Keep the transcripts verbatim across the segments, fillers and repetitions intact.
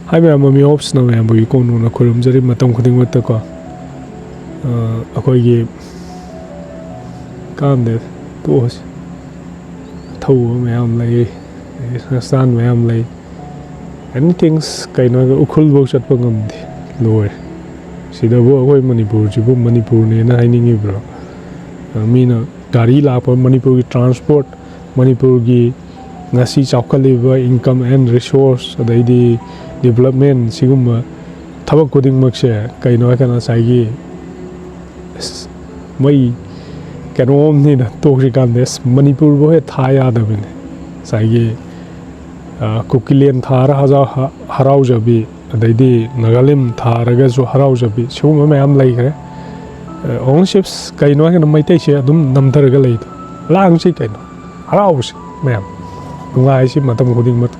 ꯍꯥꯏ ꯃꯌꯥꯝ, ꯃꯃꯤ ꯑꯣꯞꯁꯅ ꯃꯌꯥꯝꯕꯨꯒꯤ ꯀꯣꯅꯨꯅ ꯈꯣꯏꯔꯨꯝꯖꯔꯤ ꯃꯇꯝ ꯈꯨꯗꯤꯡꯃꯛꯇꯀꯣ꯫ ꯑ, ꯑꯩꯈꯣꯏꯒꯤ ꯀꯥꯟꯗꯦ ꯇꯣꯛꯑꯁꯤ꯫ ꯑꯊꯧꯕ ꯃꯌꯥꯝ ꯂꯩ, ꯁꯪꯁꯊꯥꯟ ꯃꯌꯥꯝ ꯂꯩ꯫ ꯑꯦꯅꯤꯊꯤꯡꯁ ꯀꯩꯅꯣ ꯍꯥꯏꯔꯒ ꯎꯈ꯭ꯔꯨꯜꯐꯧ ꯆꯠꯄ ꯉꯝꯗꯦ, ꯂꯣꯏꯔꯦ꯫ ꯁꯤꯗꯕꯨ ꯑꯩꯈꯣꯏ ꯃꯅꯤꯄꯨꯔꯁꯤꯕꯨ ꯃꯅꯤꯄꯨꯔꯅꯦꯅ ꯍꯥꯏꯅꯤꯡꯉꯤꯕ꯭ꯔꯣ? ꯃꯤꯅ ꯒꯥꯔꯤ ꯂꯥꯛꯄ, ꯃꯅꯤꯄꯨꯔꯒꯤ ꯇ꯭ꯔꯥꯟꯁꯄꯣꯔꯠ, ꯃꯅꯤꯄꯨꯔꯒꯤ ꯉꯁꯤ ꯆꯥꯎꯈꯠꯂꯤꯕ income and resource, ꯑꯗꯩꯗꯤ development, ꯁꯤꯒꯨꯝꯕ ꯊꯕꯛ ꯈꯨꯗꯤꯡꯃꯛꯁꯦ ꯀꯩꯅꯣ ꯍꯥꯏꯔꯀꯥꯟꯗ ꯉꯁꯥꯏꯒꯤ, ꯑꯁ, ꯃꯩ ꯀꯩꯅꯣꯝꯅꯤꯅ ꯇꯣꯛꯈ꯭ꯔꯤꯀꯥꯟꯗ ꯑꯁ ꯃꯅꯤꯄꯨꯔꯕꯨ ꯍꯦꯛ ꯊꯥ ꯌꯥꯗꯕꯅꯤ꯫ ꯉꯁꯥꯏꯒꯤ, ꯑ, ꯀꯨꯀꯤꯂꯦꯟ ꯊꯥꯔ ꯍꯖꯥ-, ꯍ-, ꯍꯔꯥꯎꯖꯕꯤ, ꯑꯗꯩꯗꯤ ꯅꯥꯒꯥꯂꯦꯟ ꯊꯥꯔꯒꯁꯨ ꯍꯔꯥꯎꯖꯕꯤ, ꯁꯤꯒꯨꯝꯕ ꯃꯌꯥꯝ ꯂꯩꯈ꯭ꯔꯦ꯫ ꯑ, ꯑꯣꯡꯂꯤ ꯁꯤꯞꯁ ꯀꯩꯅꯣ ꯍꯥꯏꯔꯒꯅ ꯃꯩꯇꯩꯁꯦ ꯑꯗꯨꯝ ꯅꯝꯊꯔꯒ ꯂꯩꯗꯣ꯫ ꯂꯥꯡꯁꯤ ꯀꯩꯅꯣ, ꯍꯔꯥꯎꯁꯤ ꯃꯌꯥꯝ, ꯅꯨꯡꯉꯥꯏꯁꯤ ꯃꯇꯝ ꯈꯨꯗꯤꯡꯃꯛ,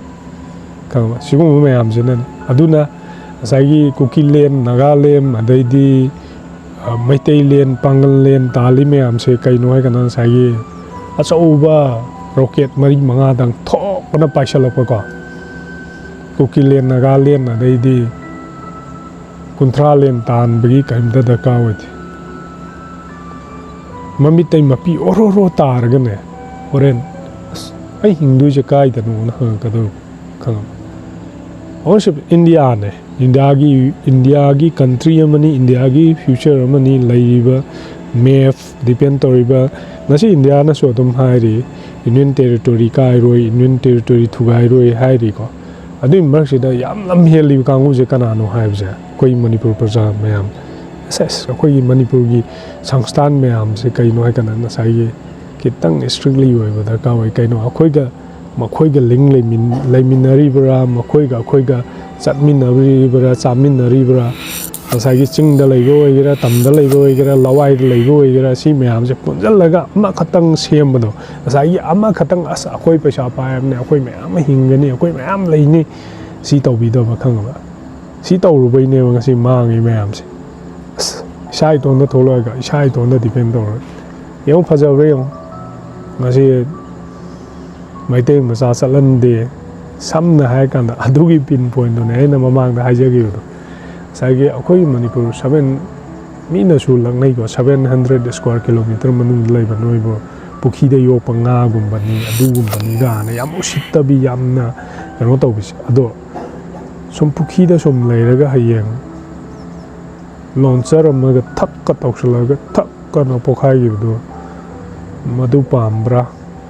ꯈꯪꯉꯕ? ꯁꯤꯒꯨꯝꯕ ꯃꯌꯥꯝꯁꯤꯅꯅꯦ꯫ ꯑꯗꯨꯅ ꯉꯁꯥꯏꯒꯤ ꯀꯨꯀꯤꯂꯦꯟ, ꯅꯥꯒꯥꯂꯦꯟ, ꯑꯗꯩꯗꯤ, ꯑ, ꯃꯩꯇꯩꯂꯦꯟ, ꯄꯥꯡꯒꯜꯂꯦꯟ ꯇꯥꯜꯂꯤ ꯃꯌꯥꯝꯁꯦ ꯀꯩꯅꯣ ꯍꯥꯏꯔꯒꯅ ꯉꯁꯥꯏꯒꯤ ꯑꯆꯧꯕ ꯔꯣꯀꯦꯠ ꯃꯔꯤ ꯃꯉꯥꯗꯪ ꯊꯣꯛꯄꯅ ꯄꯥꯏꯁꯜꯂꯛꯄꯀꯣ꯫ ꯀꯨꯀꯤꯂꯦꯟ, ꯅꯥꯒꯥꯂꯦꯟ, ꯑꯗꯩꯗꯤ ꯀꯨꯟꯊ꯭ꯔꯥ ꯂꯦꯟ ꯇꯥꯟꯕꯒꯤ ꯀꯔꯤꯝꯇ ꯗꯔꯀꯥꯔ ꯑꯣꯏꯗꯦ꯫ ꯃꯃꯤꯠꯇꯩ ꯃꯄꯤ ꯑꯣꯔꯣ ꯑꯣꯔꯣ ꯇꯥꯔꯒꯅꯦ, ꯍꯣꯔꯦꯟ, "ꯑꯁ, ꯑꯩ ꯍꯤꯡꯗꯣꯏꯁꯦ ꯀꯥꯏꯗꯅꯣꯅ?" ꯍꯪꯉꯛꯀꯗꯧꯔꯤꯕ, ꯈꯪꯉꯕ? ꯑꯣꯡꯂꯤ ꯁꯤꯞ ꯏꯟꯗꯤꯌꯥꯅꯦ꯫ ꯏꯟꯗꯤꯌꯥꯒꯤ, ꯏꯟꯗꯤꯌꯥꯒꯤ ꯀꯟꯇ꯭ꯔꯤ ꯑꯃꯅꯤ, ꯏꯟꯗꯤꯌꯥꯒꯤ ꯐ꯭ꯌꯨꯆꯔ ꯑꯃꯅꯤ꯫ ꯂꯩꯔꯤꯕ ꯃꯦꯞ ꯗꯤꯄꯦꯟ ꯇꯧꯔꯤꯕ, ꯉꯁꯤ ꯏꯟꯗꯤꯌꯥꯅꯁꯨ ꯑꯗꯨꯝ ꯍꯥꯏꯔꯤ, ꯌꯨꯅꯤꯌꯟ ꯇꯦꯔꯤꯇꯣꯔꯤ ꯀꯥꯏꯔꯣꯏ, ꯌꯨꯅꯤꯌꯟ ꯇꯦꯔꯤꯇꯣꯔꯤ ꯊꯨꯒꯥꯏꯔꯣꯏ ꯍꯥꯏꯔꯤꯀꯣ꯫ ꯑꯗꯨꯒꯤ ꯃꯔꯛꯁꯤꯗ ꯌꯥꯝ ꯂꯝ ꯍꯦꯜꯂꯤꯕ ꯀꯥꯡꯕꯨꯁꯦ ꯀꯅꯥꯅꯣ ꯍꯥꯏꯕꯁꯦ, ꯑꯩꯈꯣꯏ ꯃꯅꯤꯄꯨꯔ ꯄ꯭ꯔꯖꯥ ꯃꯌꯥꯝ꯫ ꯑꯁ, ꯑꯁ, ꯑꯩꯈꯣꯏꯒꯤ ꯃꯅꯤꯄꯨꯔꯒꯤ ꯁꯪꯁꯊꯥꯟ ꯃꯌꯥꯝꯁꯦ ꯀꯩꯅꯣ ꯍꯥꯏ ꯀꯥꯟꯗ ꯉꯁꯥꯏꯒꯤ ꯈꯤꯇꯪ ꯏꯁꯇ꯭ꯔꯤꯛꯂꯤ ꯑꯣꯏꯕ ꯗꯔꯀꯥꯔ ꯑꯣꯏ꯫ ꯀꯩꯅꯣ, ꯑꯩꯈꯣꯏꯒ ꯃꯈꯣꯏꯒ ꯂꯤꯡ ꯂꯩꯃꯤꯟ-, ꯂꯩꯃꯤꯟꯅꯔꯤꯕ꯭ꯔꯥ, ꯃꯈꯣꯏꯒ ꯑꯩꯈꯣꯏꯒ ꯆꯠꯃꯤꯟꯅꯔꯤꯕ꯭ꯔꯥ, ꯆꯥꯃꯤꯟꯅꯔꯤꯕ꯭ꯔꯥ? ꯉꯁꯥꯏꯒꯤ ꯆꯤꯡꯗ ꯂꯩꯕ ꯑꯣꯏꯒꯦꯔꯥ, ꯇꯝꯗ ꯂꯩꯕ ꯑꯣꯏꯒꯦꯔꯥ, ꯂꯋꯥꯏꯗ ꯂꯩꯕ ꯑꯣꯏꯒꯦꯔꯥ, ꯁꯤ ꯃꯌꯥꯝꯁꯦ ꯄꯨꯟꯁꯤꯜꯂꯒ ꯑꯃꯈꯛꯇꯪ ꯁꯦꯝꯕꯗꯣ, ꯉꯁꯥꯏꯒꯤ ꯑꯃꯈꯛꯇꯪ, "ꯑꯁ, ꯑꯩꯈꯣꯏ ꯄꯩꯁꯥ ꯄꯥꯏꯔꯕꯅꯦ, ꯑꯩꯈꯣꯏ ꯃꯌꯥꯝ ꯑꯃ ꯍꯤꯡꯒꯅꯤ, ꯑꯩꯈꯣꯏ ꯃꯌꯥꯝ ꯂꯩꯅꯤ", ꯁꯤ ꯇꯧꯕꯤꯗꯕ, ꯈꯪꯉꯕ? ꯁꯤ ꯇꯧꯔꯨꯕꯩꯅꯦꯕ ꯉꯁꯤ ꯃꯥꯡꯉꯤ ꯃꯌꯥꯝꯁꯦ꯫ ꯑꯁ, ꯏꯁꯥ ꯏꯇꯣꯝꯇ ꯊꯣꯛꯂꯛꯑꯒ ꯏꯁꯥ ꯏꯇꯣꯝꯇ ꯗꯤꯄꯦꯟ ꯇꯧꯔꯒ ꯌꯦꯡꯉꯨ, ꯐꯖꯕ꯭ꯔꯥ ꯌꯦꯡꯉꯨ꯫ ꯉꯁꯤ ꯃꯩꯇꯩ ꯃꯆꯥ ꯆꯠꯍꯟꯗꯦ, ꯁꯝꯅ ꯍꯥꯏꯔꯀꯥꯟꯗ ꯑꯗꯨꯒꯤ ꯄꯤꯟ ꯄꯣꯏꯟꯗꯨꯅꯦ ꯑꯩꯅ ꯃꯃꯥꯡꯗ ꯍꯥꯏꯖꯈꯤꯕꯗꯣ꯫ ꯉꯁꯥꯏꯒꯤ ꯑꯩꯈꯣꯏꯒꯤ ꯃꯅꯤꯄꯨꯔ ꯁꯕꯦꯟ, ꯃꯤꯅꯁꯨ ꯂꯛꯅꯩꯀꯣ, ꯁꯕꯦꯟ ꯍꯟꯗ꯭ꯔꯦꯠ ꯁ꯭ꯀ꯭ꯋꯥꯔ ꯀꯤꯂꯣꯃꯤꯇꯔ ꯃꯅꯨꯡꯗ ꯂꯩꯕ ꯅꯣꯏꯕꯨ ꯄꯨꯈ꯭ꯔꯤꯗ ꯌꯣꯛꯄ ꯉꯥꯒꯨꯝꯕꯅꯤ, ꯑꯗꯨꯒꯨꯝꯕꯅꯤ ꯀꯥꯏꯅ ꯌꯥꯝ ꯎꯁꯤꯠꯇꯕꯤ, ꯌꯥꯝꯅ ꯀꯩꯅꯣ ꯇꯧꯕꯁꯦ꯫ ꯑꯗꯣ ꯁꯨꯝ ꯄꯨꯈ꯭ꯔꯤꯗ ꯁꯨꯝ ꯂꯩꯔꯒ ꯍꯌꯦꯡ ꯂꯣꯟꯆꯔꯝꯃꯒ ꯊꯛꯀ ꯇꯧꯁꯜꯂꯒ ꯊꯛ ꯀꯅ ꯄꯣꯛꯈꯥꯏꯈꯤꯕꯗꯨ, ꯃꯗꯨ ꯄꯥꯝꯕ꯭ꯔꯥ?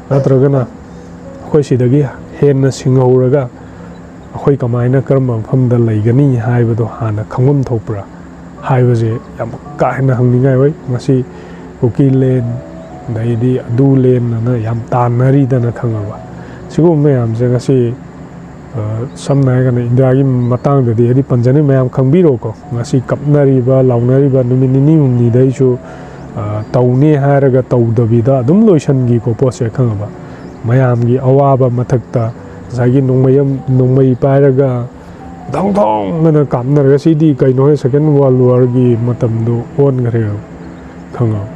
ꯅꯠꯇ꯭ꯔꯒꯅ ꯑꯩꯈꯣꯏ ꯁꯤꯗꯒꯤ ꯍꯦꯟꯅ ꯁꯤꯡꯍꯧꯔꯒ ꯑꯩꯈꯣꯏ ꯀꯃꯥꯏꯅ, ꯀꯔꯝꯕ ꯃꯐꯝꯗ ꯂꯩꯒꯅꯤ ꯍꯥꯏꯕꯗꯣ ꯍꯥꯟꯅ ꯈꯪꯐꯝ ꯊꯣꯛꯄ꯭ꯔꯥ ꯍꯥꯏꯕꯁꯦ ꯌꯥꯝ ꯀꯥ ꯍꯦꯟꯅ ꯍꯪꯅꯤꯡꯉꯥꯏ ꯑꯣꯏ꯫ ꯉꯁꯤ ꯀꯨꯀꯤ ꯂꯦꯟ, ꯑꯗꯩꯗꯤ ꯑꯗꯨ ꯂꯦꯟ ꯑꯅ ꯌꯥꯝ ꯇꯥꯟꯅꯔꯤꯗꯅ, ꯈꯪꯉꯕ? ꯁꯤꯒꯨꯝꯕ ꯃꯌꯥꯝꯁꯦ ꯉꯁꯤ, ꯑ, ꯁꯝꯅ ꯍꯥꯏꯔꯒꯅ ꯏꯟꯗꯤꯌꯥꯒꯤ ꯃꯇꯥꯡꯗꯗꯤ ꯍꯥꯏꯗꯤ ꯄꯟꯖꯅꯤꯡ ꯃꯌꯥꯝ ꯈꯪꯕꯤꯔꯣꯀꯣ꯫ ꯉꯁꯤ ꯀꯞꯅꯔꯤꯕ, ꯂꯥꯎꯅꯔꯤꯕ ꯅꯨꯃꯤꯠ ꯅꯤꯅꯤ ꯍꯨꯝꯅꯤꯗꯩꯁꯨ, ꯑ, ꯇꯧꯅꯤ ꯍꯥꯏꯔꯒ ꯇꯧꯗꯕꯤꯗ ꯑꯗꯨꯝ ꯂꯣꯏꯁꯤꯟꯈꯤꯀꯣ ꯄꯣꯠꯁꯦ, ꯈꯪꯉꯕ? ꯃꯌꯥꯝꯒꯤ ꯑꯋꯥꯕ ꯃꯊꯛꯇ ꯉꯁꯥꯏꯒꯤ ꯅꯣꯡꯃꯩ ꯑꯃ, ꯅꯣꯡꯃꯩ ꯄꯥꯏꯔꯒ ꯙꯪ ꯙꯪ ꯑꯅ ꯀꯥꯞꯅꯔꯒ, ꯁꯤꯗꯤ ꯀꯩꯅꯣ ꯍꯦ, Second World War ꯒꯤ ꯃꯇꯝꯗꯣ ꯑꯣꯟꯈ꯭ꯔꯦꯕ, ꯈꯪꯉꯕ?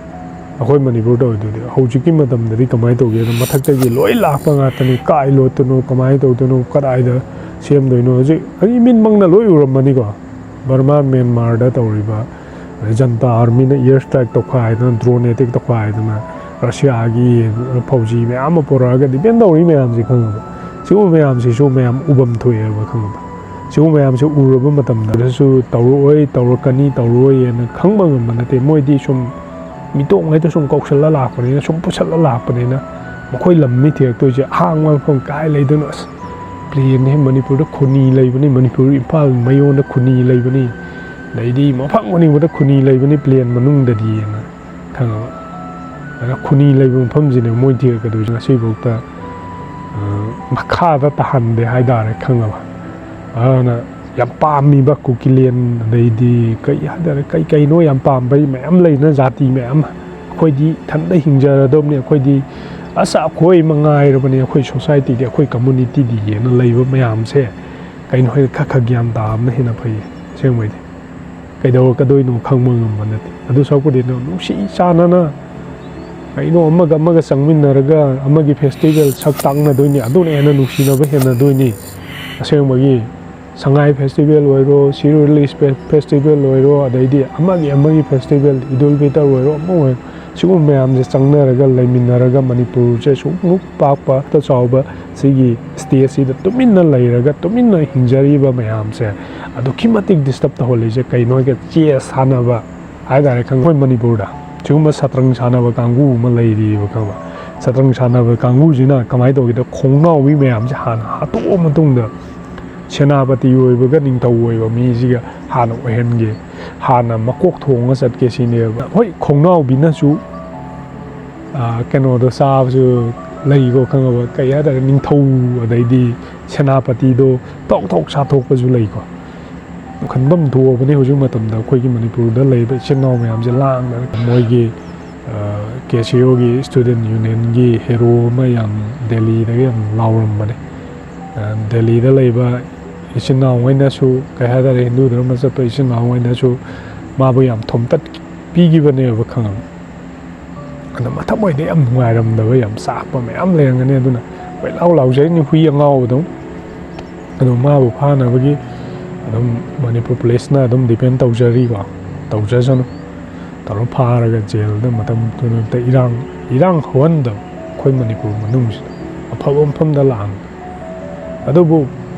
ꯑꯩꯈꯣꯏ ꯃꯅꯤꯄꯨꯔꯗ ꯑꯣꯏꯗꯣꯏꯗꯤ꯫ ꯍꯧꯖꯤꯛꯀꯤ ꯃꯇꯝꯗꯗꯤ ꯀꯃꯥꯏꯅ ꯇꯧꯒꯦꯗ, ꯃꯊꯛꯇꯒꯤ ꯂꯣꯏ ꯂꯥꯛꯄ ꯉꯥꯛꯇꯅꯤ꯫ ꯀꯥꯏ ꯂꯣꯠꯇꯣꯏꯅꯣ, ꯀꯃꯥꯏꯅ ꯇꯧꯗꯣꯏꯅꯣ, ꯀꯗꯥꯏꯗ ꯁꯦꯝꯗꯣꯏꯅꯣ, ꯍꯧꯖꯤꯛ ꯑꯩ ꯃꯤꯠꯃꯛꯅ ꯂꯣꯏ ꯎꯔꯝꯃꯅꯤꯀꯣ꯫ ꯕꯔꯃꯥ, ꯃ꯭ꯌꯥꯟꯃꯥꯔꯗ ꯇꯧꯔꯤꯕ ꯖꯟꯇꯥ ꯑꯥꯔꯃꯤꯅ ꯏꯌꯔ ꯁ꯭ꯇ꯭ꯔꯥꯏꯛ ꯇꯧꯈꯥꯏꯗꯅ, ꯗ꯭ꯔꯣꯟ ꯑꯦꯇꯦꯛ ꯇꯧꯈꯥꯏꯗꯅ, ꯔꯁꯤꯌꯥꯒꯤ ꯐꯧꯖꯤ ꯃꯌꯥꯝ ꯑꯃ ꯄꯨꯔꯛꯑꯒ ꯗꯤꯐꯦꯟ ꯇꯧꯔꯤ ꯃꯌꯥꯝꯁꯦ, ꯈꯪꯉꯕ? ꯁꯤꯒꯨꯝꯕ ꯃꯌꯥꯝꯁꯤꯁꯨ ꯃꯌꯥꯝ ꯎꯐꯝ ꯊꯣꯛꯑꯦꯕ, ꯈꯪꯉꯕ? ꯁꯤꯒꯨꯝꯕ ꯃꯌꯥꯝꯁꯦ ꯎꯔꯕ ꯃꯇꯝꯗꯁꯨ ꯇꯧꯔꯛꯑꯣꯏ, ꯇꯧꯔꯛꯀꯅꯤ, ꯇꯧꯔꯣꯏ ꯍꯥꯏꯅ ꯈꯪꯕ ꯉꯝꯕ ꯅꯠꯇꯦ꯫ ꯃꯣꯏꯗꯤ ꯁꯨꯝ ꯃꯤꯇꯣꯡꯉꯩꯗ ꯁꯨꯝ ꯀꯧꯁꯜꯂ ꯂꯥꯛꯄꯅꯤꯅ, ꯁꯨꯝ ꯄꯨꯁꯜꯂ ꯂꯥꯛꯄꯅꯤꯅ, ꯃꯈꯣꯏ ꯂꯝꯅꯤ ꯊꯤꯔꯛꯇꯣꯏꯁꯦ꯫ ꯑꯍꯥꯡꯕ ꯃꯐꯝ ꯀꯥꯏ ꯂꯩꯗꯣꯏꯅꯣ? ꯑꯁ, ꯄ꯭ꯂꯦꯟꯅꯤ, ꯃꯅꯤꯄꯨꯔꯗ ꯈꯨꯟꯅꯤ ꯂꯩꯕꯅꯤ, ꯃꯅꯤꯄꯨꯔ ꯏꯝꯐꯥꯜ ꯃꯌꯣꯟꯗ ꯈꯨꯟꯅꯤ ꯂꯩꯕꯅꯤ, ꯑꯗꯩꯗꯤ ꯃꯐꯝ ꯈꯨꯗꯤꯡꯃꯛꯇ ꯈꯨꯟꯅꯤ ꯂꯩꯕꯅꯤ ꯄ꯭ꯂꯦꯟ ꯃꯅꯨꯡꯗꯗꯤꯅ, ꯈꯪꯉꯕ? ꯑꯗ ꯈꯨꯟꯅꯤ ꯂꯩꯕ ꯃꯐꯝꯁꯤꯅꯦ ꯃꯣꯏ ꯊꯤꯔꯛꯀꯗꯣꯏꯁꯦ꯫ ꯉꯁꯤꯐꯥꯎꯗ, ꯑ, ꯃꯈꯥꯗ ꯇꯥꯍꯟꯗꯦ ꯍꯥꯏꯇꯥꯔꯦ, ꯈꯪꯉꯕ? ꯑꯗꯨꯅ ꯌꯥꯝ ꯄꯥꯝꯃꯤꯕ ꯀꯨꯀꯤꯂꯦꯟ, ꯑꯗꯩꯗꯤ ꯀꯩ ꯍꯥꯏꯇꯥꯔꯦ, ꯀꯩ ꯀꯩꯅꯣ ꯌꯥꯝ ꯄꯥꯝꯕ ꯃꯌꯥꯝ ꯂꯩꯅ, ꯖꯥꯇꯤ ꯃꯌꯥꯝ꯫ ꯑꯩꯈꯣꯏꯗꯤ ꯏꯊꯟꯇ ꯍꯤꯡꯖꯔꯗꯕꯅꯤ, ꯑꯩꯈꯣꯏꯗꯤ ꯑꯁ ꯑꯩꯈꯣꯏ ꯃꯉꯥꯏꯔꯕꯅꯤ, ꯑꯩꯈꯣꯏ ꯁꯣꯁꯥꯏꯇꯤꯗꯤ, ꯑꯩꯈꯣꯏ ꯀꯝꯃꯨꯅꯤꯇꯤꯗꯤ ꯍꯥꯏꯅ ꯂꯩꯕ ꯃꯌꯥꯝꯁꯦ ꯀꯩꯅꯣ ꯍꯥꯏꯗꯤ ꯈꯔ ꯈꯔ ꯒ꯭ꯌꯥꯟ ꯇꯥꯕꯅ ꯍꯦꯟꯅ ꯐꯩ꯫ ꯑꯁꯦꯡꯕꯩꯗꯤ ꯀꯩꯗꯧꯔꯛꯀꯗꯣꯏꯅꯣ ꯈꯪꯕ ꯉꯝꯕ ꯅꯠꯇꯦ꯫ ꯑꯗꯨ ꯁꯔꯨꯛꯄꯨꯗꯤ ꯅꯨꯡꯁꯤ ꯆꯥꯟꯅꯅ ꯀꯩꯅꯣ, ꯑꯃꯒ ꯑꯃꯒ ꯆꯪꯃꯤꯟꯅꯔꯒ ꯑꯃꯒꯤ ꯐꯦꯁꯇꯤꯚꯦꯜ ꯁꯛ ꯇꯥꯛꯅꯗꯣꯏꯅꯤ, ꯑꯗꯨꯅ ꯍꯦꯟꯅ ꯅꯨꯡꯁꯤꯅꯕ ꯍꯦꯟꯅꯗꯣꯏꯅꯤ꯫ ꯑꯁꯦꯡꯕꯒꯤ ꯁꯉꯥꯏ ꯐꯦꯁꯇꯤꯚꯦꯜ ꯑꯣꯏꯔꯣ, ꯁꯤꯔꯣꯏ ꯂꯤꯂꯤ ꯐꯦ- ꯐꯦꯁꯇꯤꯚꯦꯜ ꯑꯣꯏꯔꯣ, ꯑꯗꯩꯗꯤ ꯑꯃꯒꯤ ꯑꯃꯒꯤ ꯐꯦꯁꯇꯤꯚꯦꯜ, ꯏꯗꯨꯜ ꯐꯤꯇꯔ ꯑꯣꯏꯔꯣ, ꯑꯃ ꯑꯣꯏꯔꯣ, ꯁꯤꯒꯨꯝꯕ ꯃꯌꯥꯝꯁꯦ ꯆꯪꯅꯔꯒ ꯂꯩꯃꯤꯟꯅꯔꯒ ꯃꯅꯤꯄꯨꯔꯁꯦ ꯁꯨꯝ ꯃꯨꯛ ꯄꯥꯛꯄ ꯆꯥꯎꯕ ꯁꯤꯒꯤ ꯁ꯭ꯇꯦꯠꯁꯤꯗ ꯇꯨꯃꯤꯟꯅ ꯂꯩꯔꯒ ꯇꯨꯃꯤꯟꯅ ꯍꯤꯡꯖꯔꯤꯕ ꯃꯌꯥꯝꯁꯦ ꯑꯗꯨꯛꯀꯤ ꯃꯇꯤꯛ ꯗꯤꯁꯇꯔꯕ ꯇꯧꯍꯜꯂꯤꯁꯦ ꯀꯩꯅꯣ ꯍꯥꯏꯒ ꯆꯦꯁ ꯁꯥꯟꯅꯕ ꯍꯥꯏꯇꯥꯔꯦ, ꯈꯪꯉꯦ꯫ ꯑꯩꯈꯣꯏ ꯃꯅꯤꯄꯨꯔꯗ ꯁꯤꯒꯨꯝꯕ ꯁꯇ꯭ꯔꯪ ꯁꯥꯟꯅꯕ ꯀꯥꯡꯕꯨ ꯑꯃ ꯂꯩꯔꯤꯑꯕ, ꯈꯪꯕ? ꯁꯇ꯭ꯔꯪ ꯁꯥꯟꯅꯕ ꯀꯥꯡꯕꯨꯁꯤꯅ ꯀꯃꯥꯏꯅ ꯇꯧꯒꯦꯗ, ꯈꯣꯡꯅꯥꯎꯕꯤ ꯃꯌꯥꯝꯁꯦ ꯍꯥꯟꯅ ꯍꯥꯠꯇꯣꯛꯑ ꯃꯇꯨꯡꯗ ꯁꯦꯅꯥꯄꯇꯤ ꯑꯣꯏꯕꯒ ꯅꯤꯡꯊꯧ ꯑꯣꯏꯕ ꯃꯤꯁꯤꯒ ꯍꯥꯟꯅ ꯑꯣꯏꯍꯟꯒꯦ, ꯍꯥꯟꯅ ꯃꯀꯣꯛ ꯊꯣꯡꯉ ꯆꯠꯀꯦ ꯁꯤꯅꯦꯕ꯫ ꯍꯣꯏ, ꯈꯣꯡꯅꯥꯎꯕꯤꯅꯁꯨ, ꯑꯥ, ꯀꯩꯅꯣꯗꯣ ꯆꯥꯕꯁꯨ ꯂꯩꯀꯣ, ꯈꯪꯉꯕ? ꯀꯩ ꯍꯥꯏꯇꯥꯔꯦ, ꯅꯤꯡꯊꯧ ꯑꯗꯩꯗꯤ ꯁꯦꯅꯥꯄꯇꯤꯗꯣ ꯊꯣꯛ ꯊꯣꯛ ꯆꯥꯊꯣꯛꯄꯁꯨ ꯂꯩꯀꯣ꯫ ꯈꯟꯐꯝ ꯊꯣꯛꯑꯕꯅꯤ ꯍꯧꯖꯤꯛ ꯃꯇꯝꯗ ꯑꯩꯈꯣꯏꯒꯤ ꯃꯅꯤꯄꯨꯔꯗ ꯂꯩꯕ ꯏꯆꯤꯟ ꯏꯅꯥꯎ ꯃꯌꯥꯝꯁꯦ ꯂꯥꯡꯗꯅ ꯃꯣꯏꯒꯤ, ꯑ, ꯀꯦ ꯁꯤ ꯑꯣꯒꯤ ꯁ꯭ꯇꯨꯗꯦꯟ ꯌꯨꯅꯤꯌꯟꯒꯤ ꯍꯦꯔꯣ ꯑꯃ ꯌꯥꯝ ꯗꯦꯜꯂꯤꯗꯒ ꯌꯥꯝ ꯂꯥꯎꯔꯝꯕꯅꯦ꯫ ꯑ, ꯗꯦꯜꯂꯤꯗ ꯂꯩꯕ ꯏꯆꯤꯟ ꯏꯅꯥꯎꯉꯩꯅꯁꯨ, ꯀꯩ ꯍꯥꯏꯇꯥꯔꯦ, ꯍꯤꯟꯗꯨ ꯙꯔꯃ ꯆꯠꯄ ꯏꯆꯤꯟ ꯏꯅꯥꯎꯉꯩꯅꯁꯨ ꯃꯥꯕꯨ ꯌꯥꯝ ꯊꯣꯝꯇꯠ ꯄꯤꯈꯤꯕꯅꯦꯕ, ꯈꯪꯉꯕ? ꯑꯗꯣ ꯃꯊꯃꯣꯏꯗ ꯌꯥꯝ ꯅꯨꯡꯉꯥꯏꯔꯝꯗꯕ, ꯌꯥꯝ ꯆꯥꯛꯄ ꯃꯌꯥꯝ ꯂꯩꯔꯝꯒꯅꯤ꯫ ꯑꯗꯨꯅ ꯀꯣꯏꯂꯥꯎ ꯂꯥꯎꯖꯔꯤꯅꯤ ꯍꯨꯏ ꯑꯉꯥꯎꯕꯗꯧ꯫ ꯑꯗꯣ ꯃꯥꯕꯨ ꯐꯥꯅꯕꯒꯤ ꯑꯗꯨꯝ ꯃꯅꯤꯄꯨꯔ ꯄꯨꯂꯤꯁꯅ ꯑꯗꯨꯝ ꯗꯤꯄꯦꯟ ꯇꯧꯖꯔꯤꯀꯣ, ꯇꯧꯖꯁꯅꯨ꯫ ꯇꯧꯔ ꯐꯥꯔꯒ ꯖꯦꯜꯗ ꯃꯇꯝ ꯈꯨꯗꯤꯡꯃꯛꯇ ꯏꯔꯥꯡ, ꯏꯔꯥꯡ ꯍꯧꯍꯟꯗꯕ ꯑꯩꯈꯣꯏ ꯃꯅꯤꯄꯨꯔ ꯃꯅꯨꯡꯁꯤꯗ ꯑꯐꯕ ꯃꯐꯝꯗ ꯂꯥꯛꯍꯟꯕ꯫ ꯑꯗꯨꯕꯨ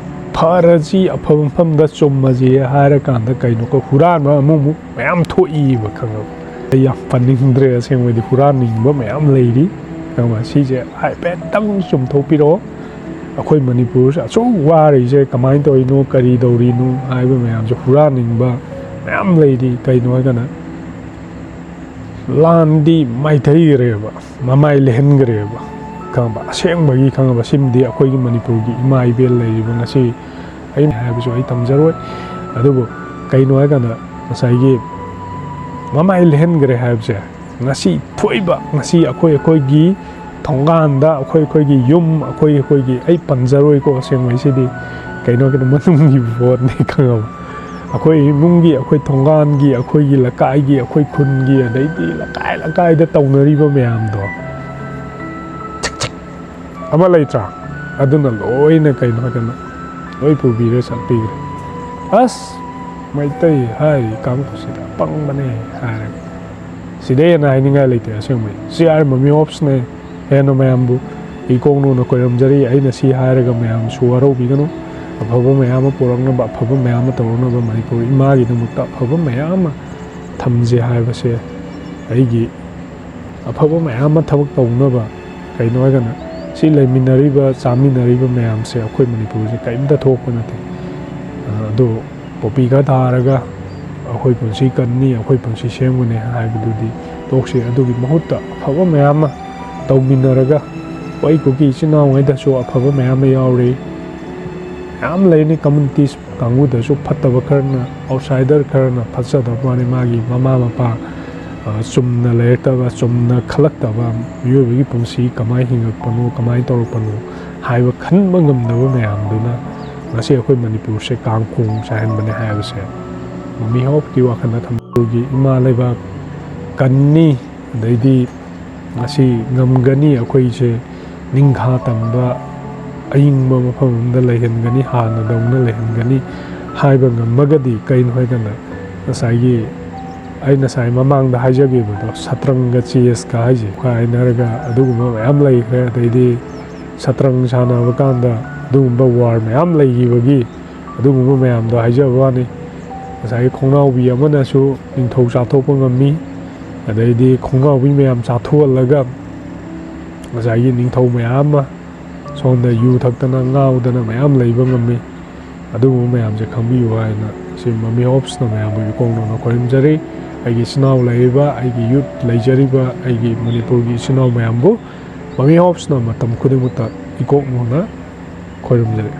ꯐꯔꯁꯤ, ꯑꯐꯕ ꯃꯐꯝꯗ ꯆꯨꯝꯃꯁꯤ ꯍꯥꯏꯔꯀꯥꯟꯗ ꯀꯩꯅꯣ, ꯑꯩꯈꯣꯏ ꯍꯨꯔꯥꯟꯕ ꯑꯃꯨꯛꯃꯨꯛ ꯃꯌꯥꯝ ꯊꯣꯛꯏꯕ, ꯈꯪꯉꯕ? ꯑꯩ ꯌꯥꯝ ꯄꯟꯅꯤꯡꯗ꯭ꯔꯦ, ꯑꯁꯦꯡꯕꯗꯤ ꯍꯨꯔꯥꯟꯅꯤꯡꯕ ꯃꯌꯥꯝ ꯂꯩꯔꯤ, ꯈꯪꯉꯕ? ꯁꯤꯁꯦ ꯍꯥꯏꯐꯦꯠꯇꯪ ꯆꯨꯝꯊꯣꯛꯄꯤꯔꯛꯑꯣ꯫ ꯑꯩꯈꯣꯏ ꯃꯅꯤꯄꯨꯔꯁꯦ ꯑꯁꯨꯛ ꯋꯥꯔꯤꯁꯦ ꯀꯃꯥꯏꯅ ꯇꯧꯔꯤꯅꯣ, ꯀꯔꯤ ꯇꯧꯔꯤꯅꯣ ꯍꯥꯏꯕ ꯃꯌꯥꯝꯁꯦ ꯍꯨꯔꯥꯟꯅꯤꯡꯕ ꯃꯌꯥꯝ ꯂꯩꯔꯤ꯫ ꯀꯩꯅꯣ ꯍꯥꯏꯔꯀꯥꯟꯗ ꯂꯥꯟꯗꯤ ꯃꯥꯏꯊꯩꯈ꯭ꯔꯦꯕ, ꯃꯃꯥꯏ ꯂꯩꯍꯟꯈ꯭ꯔꯦꯕ, ꯈꯪꯉꯕ? ꯑꯁꯦꯡꯕꯒꯤ, ꯈꯪꯉꯕ? ꯁꯤꯃꯗꯤ ꯑꯩꯈꯣꯏꯒꯤ ꯃꯅꯤꯄꯨꯔꯒꯤ ꯏꯃꯥ ꯏꯕꯦꯜ ꯂꯩꯔꯤꯕ ꯉꯁꯤ ꯑꯩꯅ ꯍꯥꯏꯕꯁꯨ ꯑꯩ ꯇꯝꯖꯔꯣꯏ꯫ ꯑꯗꯨꯕꯨ ꯀꯩꯅꯣ ꯍꯥꯏꯔꯀꯥꯟꯗ ꯉꯁꯥꯏꯒꯤ ꯃꯃꯥꯏ ꯂꯩꯍꯟꯈ꯭ꯔꯦ ꯍꯥꯏꯕꯁꯦ, ꯉꯁꯤ ꯊꯣꯛꯏꯕ, ꯉꯁꯤ ꯑꯩꯈꯣꯏ ꯑꯩꯈꯣꯏꯒꯤ ꯊꯣꯡꯒꯥꯟꯗ, ꯑꯩꯈꯣꯏ ꯑꯩꯈꯣꯏꯒꯤ ꯌꯨꯝ, ꯑꯩꯈꯣꯏ ꯑꯩꯈꯣꯏꯒꯤ, ꯑꯩ ꯄꯟꯖꯔꯣꯏꯀꯣ, ꯑꯁꯦꯡꯕꯩꯁꯤꯗꯤ ꯀꯩꯅꯣ ꯀꯩꯅꯣ ꯃꯅꯨꯡꯒꯤ ꯚꯣꯠꯅꯤ, ꯈꯪꯉꯕ? ꯑꯩꯈꯣꯏ ꯏꯃꯨꯡꯒꯤ, ꯑꯩꯈꯣꯏ ꯊꯣꯡꯒꯥꯟꯒꯤ, ꯑꯩꯈꯣꯏꯒꯤ ꯂꯩꯀꯥꯏꯒꯤ, ꯑꯩꯈꯣꯏ ꯈꯨꯟꯒꯤ, ꯑꯗꯩꯗꯤ ꯂꯩꯀꯥꯏ ꯂꯩꯀꯥꯏꯗ ꯇꯧꯅꯔꯤꯕ ꯃꯌꯥꯝꯗꯣ, ꯆꯤꯛ ꯆꯤꯛ ꯑꯃ ꯂꯩꯇ꯭ꯔꯥ? ꯑꯗꯨꯅ ꯂꯣꯏꯅ ꯀꯩꯅꯣ ꯍꯥꯏꯗꯅ ꯂꯣꯏ ꯄꯨꯕꯤꯔ ꯆꯠꯄꯤꯈ꯭ꯔꯦ꯫ ꯑꯁ, ꯃꯩꯇꯩ ꯍꯥꯏꯔꯤ ꯀꯥꯡꯕꯨꯁꯤꯗ ꯄꯪꯕꯅꯦ ꯍꯥꯏꯔꯒ꯫ ꯁꯤꯗꯩ ꯍꯦꯟꯅ ꯍꯥꯏꯅꯤꯡꯉꯥꯏ ꯂꯩꯇꯦ ꯑꯁꯦꯡꯕꯩ꯫ ꯁꯤ ꯑꯥꯔ ꯃꯃꯤ ꯑꯣꯞꯁꯅꯦ꯫ ꯍꯦꯟꯅ ꯃꯌꯥꯝꯕꯨ ꯏꯀꯣꯛ ꯅꯧꯅ ꯈꯣꯏꯔꯝꯖꯔꯤ꯫ ꯑꯩꯅ ꯁꯤ ꯍꯥꯏꯔꯒ ꯃꯌꯥꯝꯁꯨ ꯋꯥꯔꯧꯕꯤꯒꯅꯨ꯫ ꯑꯐꯕ ꯃꯌꯥꯝ ꯑꯃ ꯄꯨꯔꯛꯅꯕ, ꯑꯐꯕ ꯃꯌꯥꯝ ꯑꯃ ꯇꯧꯔꯛꯅꯕ, ꯃꯅꯤꯄꯨꯔ ꯏꯃꯥꯒꯤꯗꯃꯛꯇ ꯑꯐꯕ ꯃꯌꯥꯝ ꯑꯃ ꯊꯝꯖꯦ ꯍꯥꯏꯕꯁꯦ ꯑꯩꯒꯤ ꯑꯐꯕ ꯃꯌꯥꯝ ꯑꯃ ꯊꯕꯛ ꯇꯧꯅꯕ꯫ ꯀꯩꯅꯣ ꯍꯥꯏꯔꯒꯅ ꯁꯤ ꯂꯩꯃꯤꯟꯅꯔꯤꯕ, ꯆꯥꯃꯤꯟꯅꯔꯤꯕ ꯃꯌꯥꯝꯁꯦ ꯑꯩꯈꯣꯏ ꯃꯅꯤꯄꯨꯔꯁꯦ ꯀꯔꯤꯝꯇ ꯊꯣꯛꯄ ꯅꯠꯇꯦ꯫ ꯑꯗꯣ ꯄꯣꯄꯤ ꯈꯔ ꯊꯥꯔꯒ ꯑꯩꯈꯣꯏ ꯄꯨꯟꯁꯤ ꯀꯟꯅꯤ, ꯑꯩꯈꯣꯏ ꯄꯨꯟꯁꯤ ꯁꯦꯝꯒꯅꯤ ꯍꯥꯏꯕꯗꯨꯗꯤ ꯇꯣꯛꯁꯤ꯫ ꯑꯗꯨꯒꯤ ꯃꯍꯨꯠꯇ ꯑꯐꯕ ꯃꯌꯥꯝ ꯑꯃ ꯇꯧꯃꯤꯟꯅꯔꯒ, ꯑꯩ ꯀꯨꯀꯤ ꯏꯆꯤꯟ ꯏꯅꯥꯎꯉꯩꯗꯁꯨ ꯑꯐꯕ ꯃꯌꯥꯝ ꯑꯃ ꯌꯥꯎꯔꯤ꯫ ꯃꯌꯥꯝ ꯂꯩꯔꯤꯅꯤ, ꯀꯝꯃꯨꯅꯤꯇꯤꯁ ꯀꯥꯡꯕꯨꯗꯁꯨ ꯐꯠꯇꯕ ꯈꯔꯅ, ꯑꯥꯎꯠꯁꯥꯏꯗꯔ ꯈꯔꯅ ꯐꯠꯆꯗꯕ ꯋꯥꯅꯤ꯫ ꯃꯥꯒꯤ ꯃꯃꯥ ꯃꯄꯥ, ꯑ, ꯆꯨꯝꯅ ꯂꯩꯔꯛꯇꯕ, ꯆꯨꯝꯅ ꯈꯜꯂꯛꯇꯕ, ꯃꯤꯑꯣꯏꯕꯒꯤ ꯄꯨꯟꯁꯤ ꯀꯃꯥꯏꯅ ꯍꯤꯡꯉꯛꯄꯅꯣ, ꯀꯃꯥꯏꯅ ꯇꯧꯔꯛꯄꯅꯣ ꯍꯥꯏꯕ ꯈꯟꯕ ꯉꯝꯗꯕ ꯃꯌꯥꯝꯗꯨꯅ ꯉꯁꯤ ꯑꯩꯈꯣꯏ ꯃꯅꯤꯄꯨꯔꯁꯦ ꯀꯥꯡꯈꯣꯡ ꯆꯥꯏꯍꯟꯕꯅꯦ ꯍꯥꯏꯕꯁꯦ ꯃꯃꯤ ꯍꯣꯞꯀꯤ ꯋꯥꯈꯜꯗ ꯊꯝꯕꯒꯤ ꯏꯃꯥ ꯂꯩꯕꯥꯛ ꯀꯟꯅꯤ, ꯑꯗꯩꯗꯤ ꯉꯁꯤ ꯉꯝꯒꯅꯤ, ꯑꯩꯈꯣꯏꯁꯦ ꯅꯤꯡꯈꯥ ꯇꯝꯕ ꯑꯏꯪꯕ ꯃꯐꯝ ꯑꯃꯗ ꯂꯩꯍꯟꯒꯅꯤ, ꯍꯥꯟꯅꯗꯧꯅ ꯂꯩꯍꯟꯒꯅꯤ ꯍꯥꯏꯕ ꯉꯝꯃꯒꯗꯤ, ꯀꯩꯅꯣ ꯍꯥꯏꯀꯥꯟꯗ ꯉꯁꯥꯏꯒꯤ ꯑꯩ ꯉꯁꯥꯏ ꯃꯃꯥꯡꯗ ꯍꯥꯏꯖꯈꯤꯕꯗꯣ, ꯁꯇ꯭ꯔꯪꯒ ꯆꯦꯁꯀ ꯍꯥꯏꯁꯦ ꯀꯥꯏꯅꯔꯒ ꯑꯗꯨꯒꯨꯝꯕ ꯃꯌꯥꯝ ꯂꯩꯈ꯭ꯔꯦ꯫ ꯑꯗꯩꯗꯤ ꯁꯇ꯭ꯔꯪ ꯁꯥꯟꯅꯕ ꯀꯥꯟꯗ ꯑꯗꯨꯒꯨꯝꯕ ꯋꯥꯔ ꯃꯌꯥꯝ ꯂꯩꯈꯤꯕꯒꯤ ꯑꯗꯨꯒꯨꯝꯕ ꯃꯌꯥꯝꯗꯣ ꯍꯥꯏꯖꯕ ꯋꯥꯅꯤ꯫ ꯉꯁꯥꯏꯒꯤ ꯈꯣꯡꯅꯥꯎꯕꯤ ꯑꯃꯅꯁꯨ ꯅꯤꯡꯊꯧ ꯆꯥꯊꯣꯛꯄ ꯉꯝꯃꯤ, ꯑꯗꯩꯗꯤ ꯈꯣꯡꯅꯥꯎꯕꯤ ꯃꯌꯥꯝ ꯆꯥꯊꯣꯛꯍꯜꯂꯒ ꯉꯁꯥꯏꯒꯤ ꯅꯤꯡꯊꯧ ꯃꯌꯥꯝ ꯑꯃ ꯁꯣꯝꯗ ꯌꯨ ꯊꯛꯇꯅ ꯉꯥꯎꯗꯅ ꯃꯌꯥꯝ ꯂꯩꯕ ꯉꯝꯃꯤ꯫ ꯑꯗꯨꯒꯨꯝꯕ ꯃꯌꯥꯝꯁꯦ ꯈꯪꯕꯤꯌꯨ ꯍꯥꯏꯅ ꯁꯤ ꯃꯃꯤ ꯍꯣꯞꯁꯅ ꯃꯌꯥꯝꯕꯨ ꯏꯀꯣꯛ ꯅꯧꯅ ꯈꯣꯏꯔꯝꯖꯔꯤ꯫ ꯑꯩꯒꯤ ꯏꯆꯤꯟ ꯏꯅꯥꯎ ꯂꯩꯔꯤꯕ, ꯑꯩꯒꯤ ꯌꯨꯠ ꯂꯩꯖꯔꯤꯕ, ꯑꯩꯒꯤ ꯃꯅꯤꯄꯨꯔꯒꯤ ꯏꯆꯤꯟ ꯏꯅꯥꯎ ꯃꯌꯥꯝꯕꯨ ꯃꯃꯤ ꯍꯣꯞꯁꯅ ꯃꯇꯝ ꯈꯨꯗꯤꯡꯃꯛꯇ ꯏꯀꯣꯛ ꯅꯧꯅ ꯈꯣꯏꯔꯝꯖꯔꯤ꯫